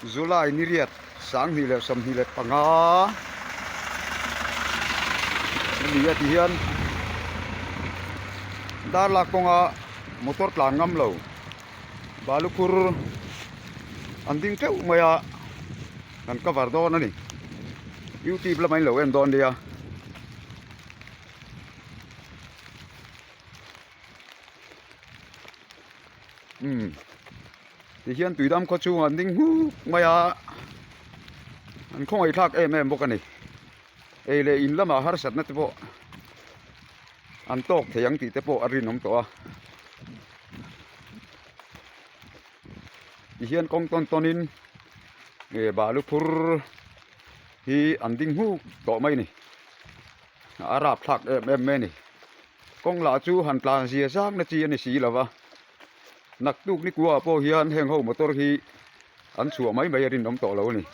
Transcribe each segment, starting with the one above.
July ni riat 2025 a ni a ti hian darlak kawnga motor tlan ngam lo balu khur an ding teuh mai a kan cover dawn a ni youtube lamah in lo en dawn nia. Umm tihian tuidam khaw chungah an ding nghuk mai a an khawngaih thlak em em bawk a ni ei leh in lamah harsatna te pawh an tawk thei ang tih te pawh a rinawm tawh a tihian kawng tawn tawn in eh balu phur hi an ding nghuk tawh mai a ni a rapthlak em em mai a ni. Kawng lah chu han tlan zia zang na chi a ni si lo va, naktuk ni kuaah pawh hian heng ho motor hi an chhuah mai mai a rinawm tawh lo a ni.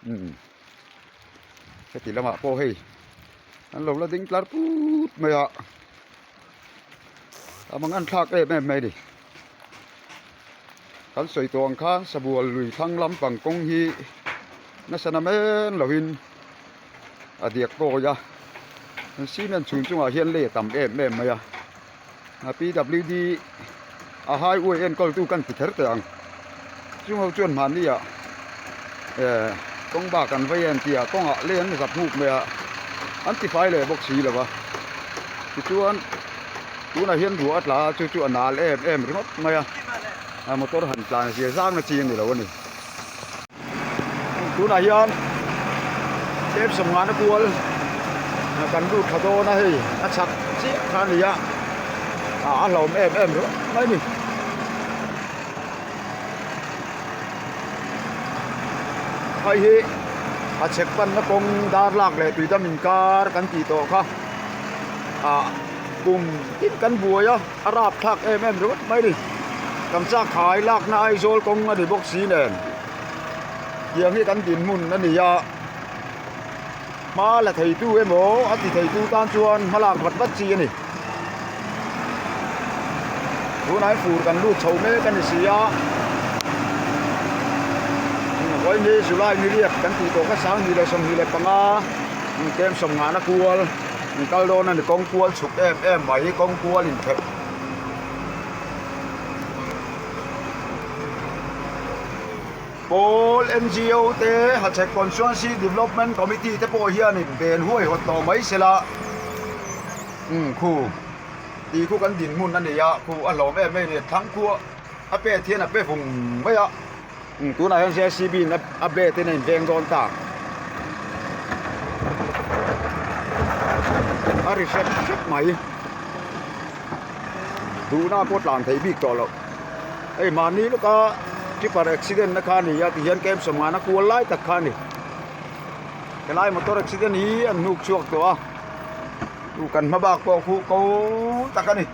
Umm heti lamah pawh hei an lo la ding tlar put mai a a mang an thlak em em mai a ni kan sawi tawh ang khan sabual lui thlang lampang kawng hi nasa na men lovin. a diak kawi a an cement chhung chungah hian lei a tam em em mai a a pwd a highway enkawl tu kan ti kher teh ang chung ho chuan mahni ah eh kawng bak an vei em tih ah kawngah lei an zap nghuk mai a an ti fai leh bawk si lo va tichuan tunah hian ruah a tla a chu chu a nal em em ringawt mai a a motor han tlan zia zang na chi a ni lo a ni. Tunah hian tlem sawmngana kual kan lut tha dawn a hei a chhak chiah kha a ni a a hlauhawm em em ringawt mai a ni. Hei hi a chhek panna kawng dar lak leh tuidam inkar kan tih tawh kha ah kum tin kan buai a a rapthlak em em ringawt mai a ni. Kan chak khai lakna Aizawl kawng a ni bawk si nen tiang hi kan dinhmun a ni a hma la theitu emaw a ti theitu tan chuan hma lak vat vat chi a ni tunah hian fur kan lut chho mek a ni si a vawiin hi July ni riat kan tih tawh kha 2025 tlem sawmnghahna kual kal dawn a ni kawng kual chhuk em em mai kawng kual inthep. Pawl NGO te Hachhek Constituency Development Committee te pawh hianin ben huaihawt tawh mai se la umm khu tih khu kan dinhmun a ni a khu a hlawm em em a ni thlang khu a pet hian a pe vung mai a umm tunah hian JCB in a bet in a inveng dawn ta a ri hrep hrep mai. Duhna pawh tlan theih bik tawh loh hei mahni lawka tipper accident na kha a ni a tihian camp sawmngan a kual lai tak kha a ni helai motor accident hi an hnuk chhuak tawh a chu kan hma bak pawh khu ko tak a ni.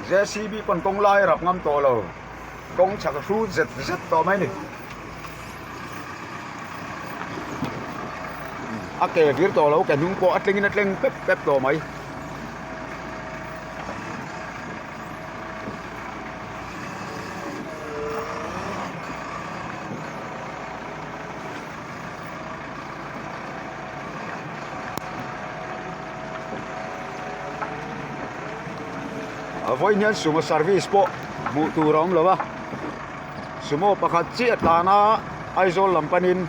J_c_b pawn kawng lai a rap ngam tawh lo kawng chhak a hrut zet zet tawh mai a ni. A ke vir tawh lo ke hnung pawh a tlengin a tleng pep pep tawh mai. A vawiin hian sumo service pawh hmuh tur a awm lo a. Sumo pakhat chiah a tlan a. Aizawl lam panin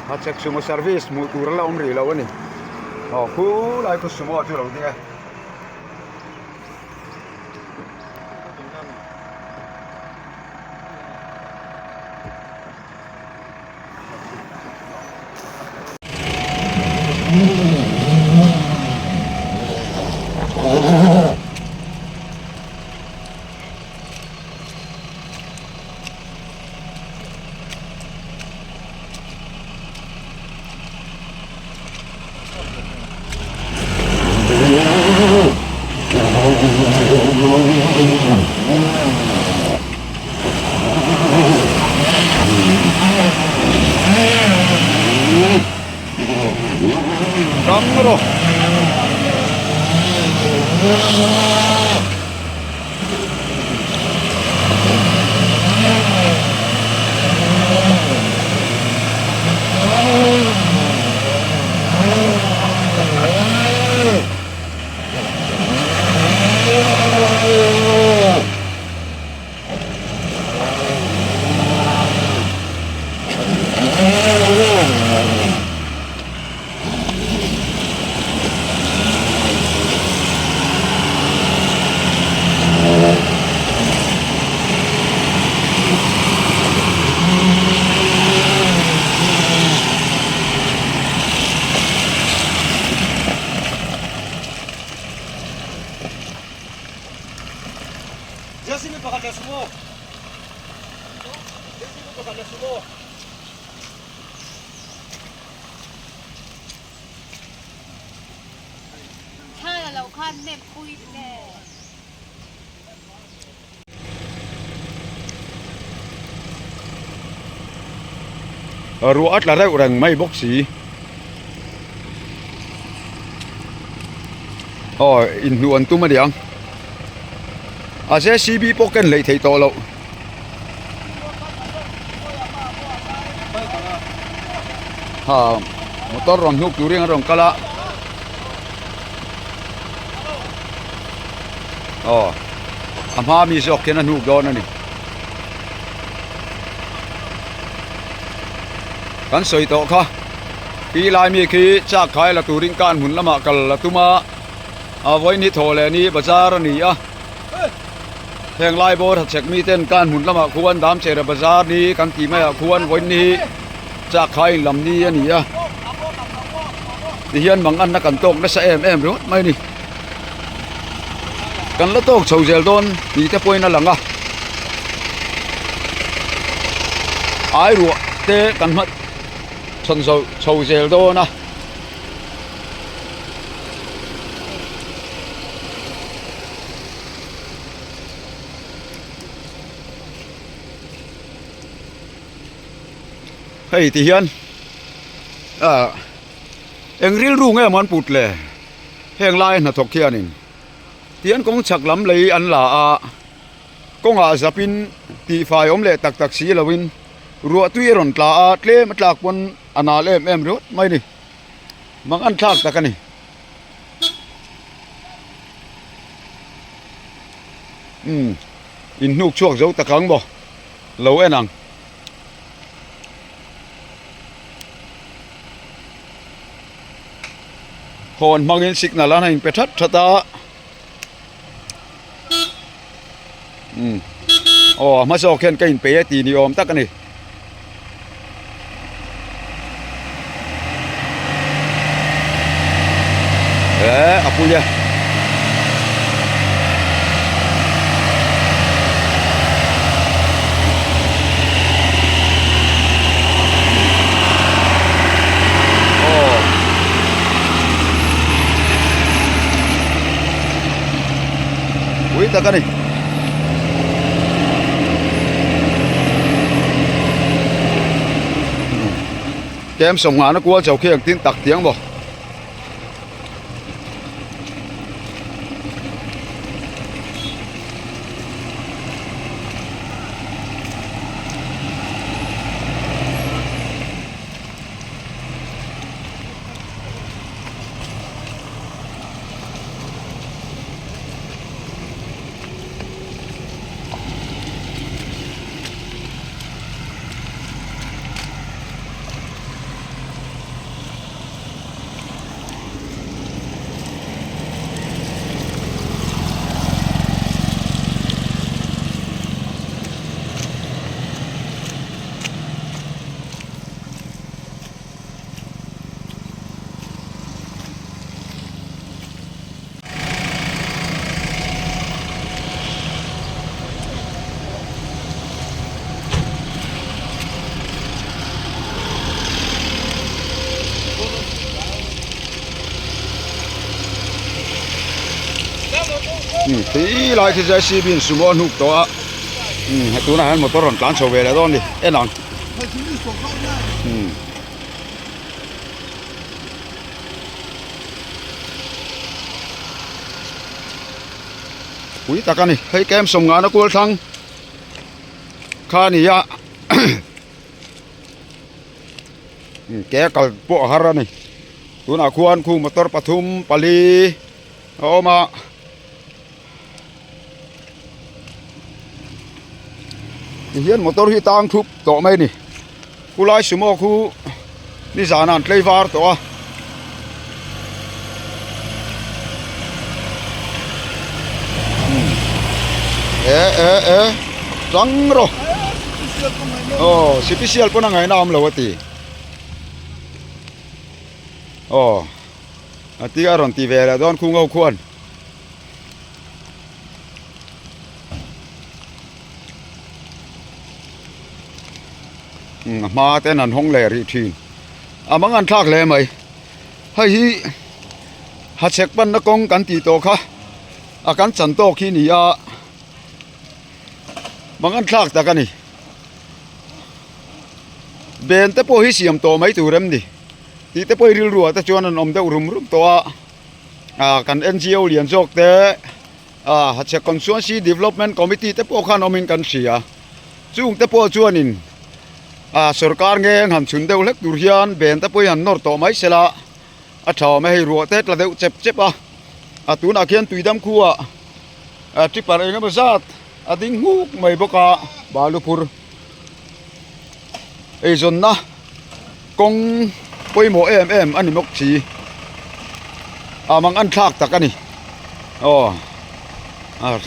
Hachhek sumo service hmuh tur a la awm rih lo a ni. Aw khulai khu sumo chu a lo ding e. Rang rawh. Ruah a tla reuh reng mai bawk si aw inhnuh an tum a niang a jcb pawh ken hleih theih tawh loh. Ha motor rawn hnuk turin an rawn kal a aw a hma mi zawk khian a hnuk dawn a ni kan sawi tawh kha pi lai mi khi chak khai la turin kan hmun lamah kal la tum a a vawiin hi thaw leh ni bazar a ni a. Heng lai bawr hachhek miten kan hmun lamah khuan Damchera bazar ni kan tih maiah khuan vawiin hi chakkhai in lam ni a ni a tihian manganna kan tawk nasa em em ringawt mai a ni kan la tawk chho zel dawn tih te pawhin a lang a ai ruah te kan hma chhawn chho zel dawn a. Hei ti hian ah eng rilru nge maw an put le heng lai hnathawk hianin tihian kawng chhak lam lei an la a kawngah zapin tihfai awm leh tak tak si loin ruah tui a rawn tla a tlem a tlak pawn a nal em em ringawt mai a ni mang an thlak tak a ni. Umm in hnuk chhuak zo tak ang maw lo en ang. Hawn hmangin signal an in pe that that a umm aw a hma zawk hian ka in pe e tih ni awm tak a ni. Eh a pui e. Pui tak a ni. Kem sawmnghana kual chho khi engtin tak tiang maw. Umm khi lai khi JCB in sumo a hnuk tawh a umm he tunah hian motor rawn tlan chho ve leh dawn a ni en ang umm. Pui tak a ni hei kem sawmngana kual thlang kha a ni a ke kal pawh a har a ni tunah khuan khu motor pathum pali a awm a tihian motor hi tang thup tawh mai a ni khulai sumo khu nizan ah an tlei var tawh a. E e e tang rawh aw sipisial pawn a ngaihna a awm lo a ti aw a ti a rawn ti ve leh dawn khung ho khuan. A hma ten an hawng leh rih thin a mang an thlak hle mai hei hi hachhek panna kawng kan tih tawh kha a kan chan tawk hi ni a mang an thlak tak a ni ben te pawh hi siam tawh mai tur em ni tih te pawh hi rilru ah te chuan an awm deuh rum rum tawh a ah kan N_G_O lian zawk te ah hachhek constituency development committee te pawh khan awmin kan hria. Chung te pawh chuanin ah sorkar ngeng han chhun deuh hlek tur hian ben te pawhin han nawr tawh mai sela a tha awm e hei ruah te tla deuh chep chep a a tunah khian tuidam khuah ah tipper eng emaw zat a ding nghuk mai bawk a balu phur eizawnna kawng pawimawh em em a ni bawk si a mang an thlak tak a ni aw ah.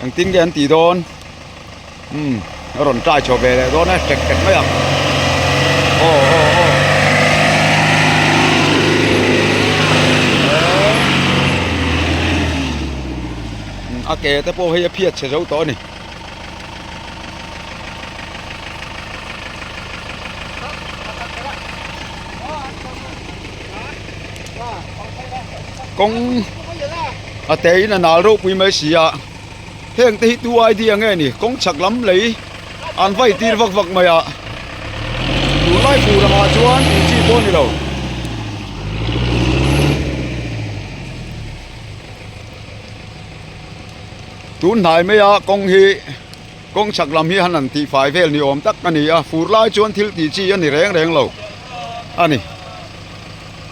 Engtin nge an tih dawn umm a rawn try chho ve leh dawn a tek tek mai ang aw aw aw a ke te pawh hei a phiat chhe zo tawh a ni. Kawng a te in a nal ropui mai si a heng te hi tu idea nge ni kawng chhak lam lei an vai tir vak vak mai a tunlai fur angah chuan tih chi pawh a ni lo. Tun hnai mai a kawng hi kawng chhak lam hi han han tih fai vel ni awm tak a ni a fur lai chuan thil tih chi a ni reng reng lo a ni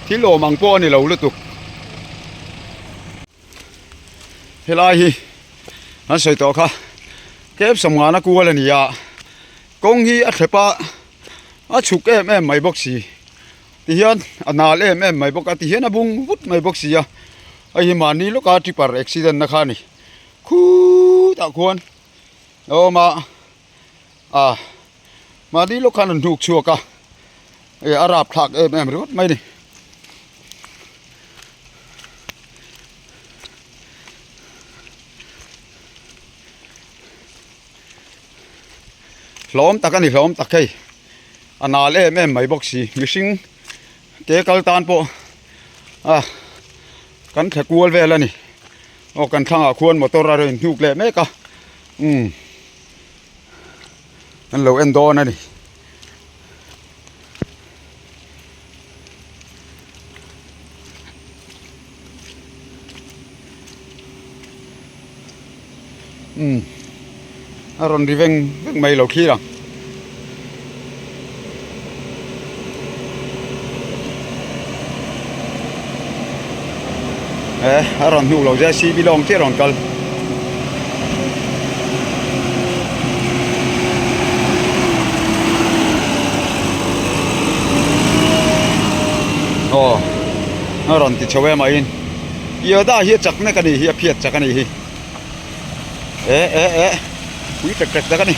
thil awm ang pawh a ni lo lutuk helai hi an sawi tawh kha tlem sawmngana kual a ni a kawng hi a thlep a a chhuk em em mai bawk si tihian a nal em em mai bawk a tihian a bung vut mai bawk si a hei hi mahni lawka tipper accident na kha a ni khutah khuan a awm a ah mahni lawk khan an hnuk chhuak a eh a rap thlak em em ringawt mai a ni. Hlawm tak a ni hlawm tak hei a nal em em mai bawk si mihring ke kal tan pawh a kan thle kual vel a ni aw kan thlangah khuan motor a rawn hnuk leh mek a umm an lo en dawn a ni. Umm a rawn ri veng veng mai lo thlir ang. E a rawn hnuk lo JCB lawng chiah a rawn kal. Aw a rawn ti chho em a in Yoda hi a chak nek a nih hi a phiat chak a nih hi e e e pui tek tek tak a ni.